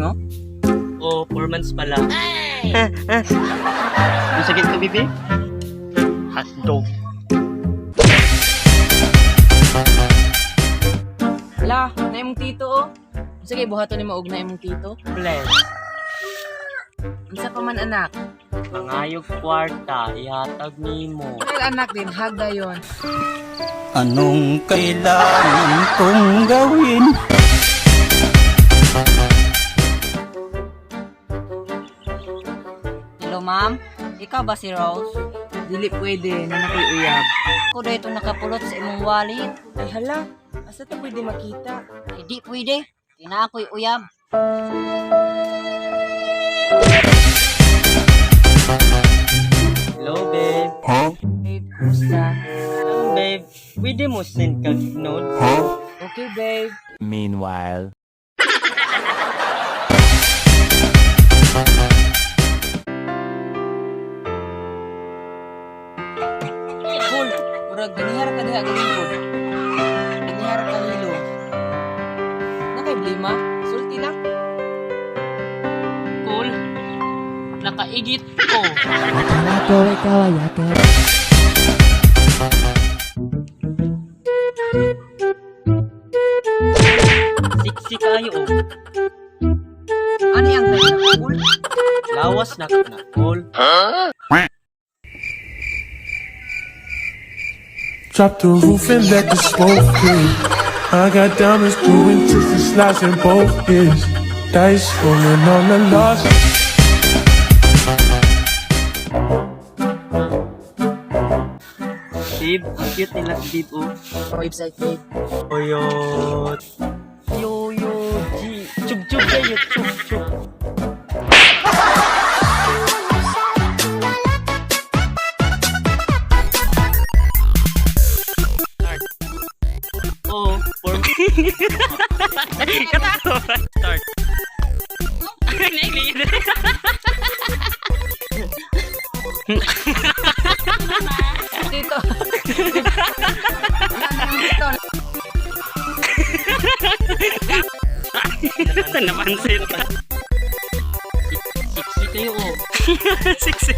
nimo? Oh, 4 months pa lang. Ang sakit ko, bibi? Hotdog. Ala, na imong tito oh. Unsa kay buhaton nimo og na imong tito? Bless. Unsa pa man, anak? Mangayog kwarta, ihatag nimo. Well, anak din hag dayon. Anong kailangan kong gawin? Hello, ma'am. Ikaw ba si Rose? Dili pwede na nakoy uyab. Ako dito nakapulot sa imong wallet. Ay hala, asa ta pwede makita? Hindi pwede. Kina ako'y uyab. Hello, babe. Babe, kumusta? Hello, babe. Pwede mo send kag notes? Okay, babe. Meanwhile. Cool. Murag ganihar ka diha galingkod. Ganihar ka hilo. Na kay blima, sulti lang. Cool. Nakaigit ko. Siksi kayo, oh. Ano yang tayo na cool? Lawas na ka na, cool. Drop the roof and let the smoke clear. I got diamonds doing twisted slides in both ears. Dice rolling on the lost. Babe, ang cute nila, babe, oh. Website, babe. Oyot. Yo, yo, G. Chug, chug, kayo, chug, chug. Start. Oh, four. Start. Tito. Tito. Napansin ka. Siksi kayo, oh. Siksi.